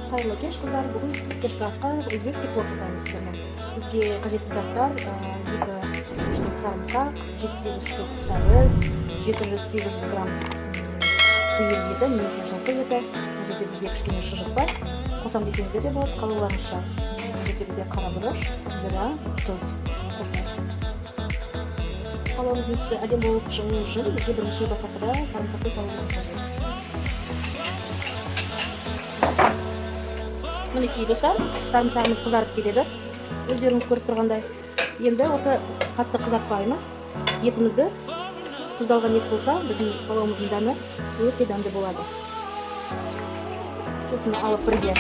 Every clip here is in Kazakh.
Қайырлы кеш, қыздар! Бүгін кешкі асқа узбекский плов жасаймыз сіздермен. Бізге қажетті заттар: екі штук сарымсақ, 7-8 штук сәбіз, 700-800 грамм сиыр еті немесе жылқы еті. Мына жерде бізде кішкене шұжық бар, қосам десеңіздер де болады, қалауларыңызша. Мына жерде бізде қара бұрыш, зира, тұз. Осылай. Палауымыздың түсі әдемі болып шығу үшін бізге бірінші бастапқыда сарымсақты салуымыз қажет. Мінекей, достар, сарымсағымыз қызарып келеді, өздеріңіз көріп тұрғандай. Енді осы қатты қызартпаймыз етімізді. Тұздалған ет болса, біздің палауымыздың дәмі өте дәмді болады. Сосын алып, бірге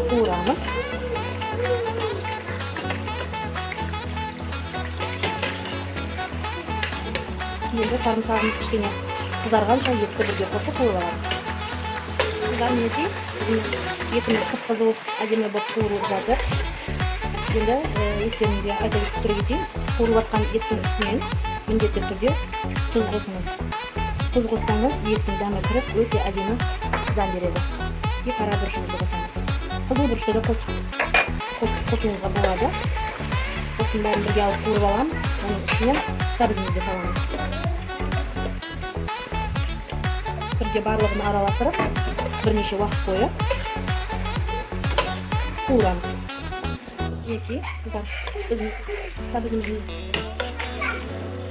қуырамыз. Енді сарымсағымыз кішкене қызарғанша, етті бірге қосып қуырып аламыз. Қыздар, мінекей, біздің етіміз қып қызыл әдемі болып қуырылып жатыр. Енді естеріңізге айта түсіре кетейін: қуырылып жатқан еттің үстінен міндетті түрде тұз қосыңыз. Тұз қоссаңыз, еттің дәмі кіріп, өте әдемі дәм береді. И қара бұрышымызды қосамыз. Қызыл бұрышты да қосуыңызға болады. Осының бәрін бірге алып, қуырып аламыз. Оның үстінен сәбізімізді саламыз. Бірге барлығын араластырып, бірнеше уақыт бойы қуырамыз. Мінекей, қыздар, біздің сәбізіміздің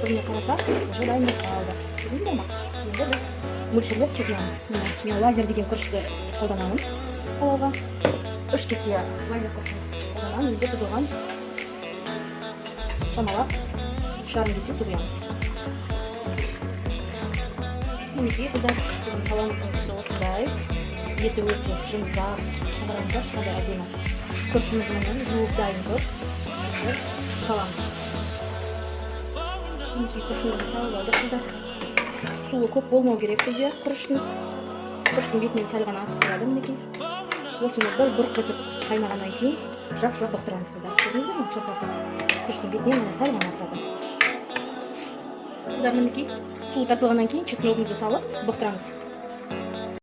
түріне қарасақ, уже дайын болып қалды, көрдіңіздер ма? Енді біз мөлшерлеп су құямыз. Міне, мен лазер деген күрішті қолданамын палауға. 3 кесе лазер күрішін қолданамын. Енді біз оған шамалап 3,5 кесе су құямыз. Мінекей, қыздар, біздің палауымыздың түсі осындай. Еті өте жұмсақ, қараңыздаршы, қандай әдемі. Күрішіміз, міне, жуып дайын тұр. Енді саламыз. Мінекей, күрішімізді салып алдық, қыздар. Суы көп болмау керек бізде күріштің. Күріштің бетінен сәл ғана асып тұрады. Мінекей, осыны бір бұрқ етіп қайнағаннан кейін жақсылап бұқтырамыз. Қыздар, көрдіңіздер ме, сорпасы күріштің бетінен, міне, сәл ғана асады. Қыздар, мінекей, суы тартылғаннан кейін чесногымызды салып бұқтырамыз.